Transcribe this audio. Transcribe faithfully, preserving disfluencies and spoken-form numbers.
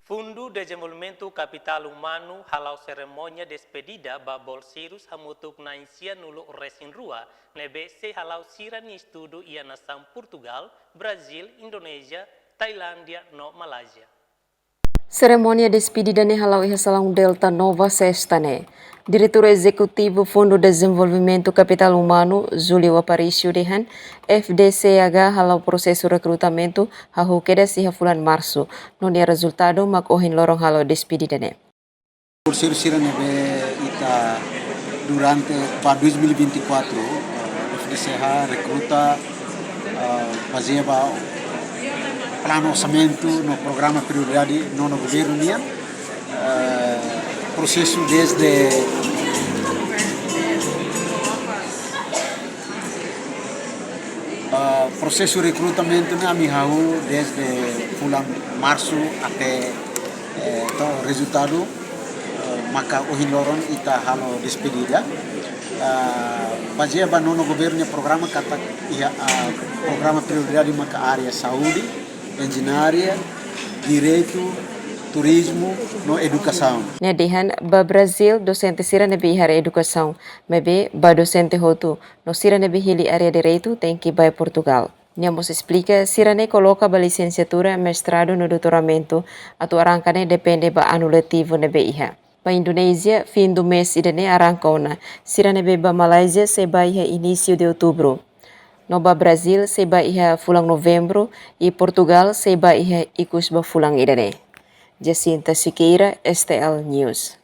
Fundu Dezenvolvimentu Kapitál Umanu hala'o serimónia despedida ba bolseirus hamutuk na'in sia nulu resin rua ne'ebé sei hala'o sira-nia estudu iha nasaun Portugal, Brazil, Indonézia, Tailándia no Malázia. Serimónia despedida ne'e hala'o iha salaun Delta Nova Sesta ne'e. Diretór Ezekutivu Fundu Dezenvolvimentu Kapitál Umanu, Júlio Aparício dehan, F D C H hala'o prosesu rekrutamentu hahú kedas iha fulan Marsu, no nia rezultadu mak ohin loron hala'o despedida ne'e. Bolseiru sira ne'ebé ita durante ba dois mil e vinte e quatro, eh, F D C H rekruta, eh, bazeia ba planu orsamentu no programa prioridade nonu governu nian, eh, prosesu desde, eh, prosesu rekrutamentu ne'e ami hahú desde fulan Marsu até, eh, to'o rezultadu, eh, maka ohin loron ita halo despedida. Eh, bazeia ba nonu governu nia programa katak iha, eh, programa prioridade maka área saúde, enjeñaria, direitu, turizmu, no edukasaun. Nia dehan ba Brazil dosente sira ne'ebé iha área edukasaun, maibé ba dosente hotu, no sira ne'ebé hili área direitu tenke ba Portugal. Nia mós esplika, sira ne'e koloka ba lisensiatura, mestradu no doutoramentu, atu arranka ne'e depende ba anu letivu ne'ebé iha. Ba Indonézia, fim do mês ida-ne'e arranka ona. Sira ne'ebé ba Malázia sei ba iha início de outubro. No ba Brazil sei ba iha fulan Novembru, i Portugal sei ba iha ikus ba fulan ida-ne'e. Jacinta Siqueira, S T L News.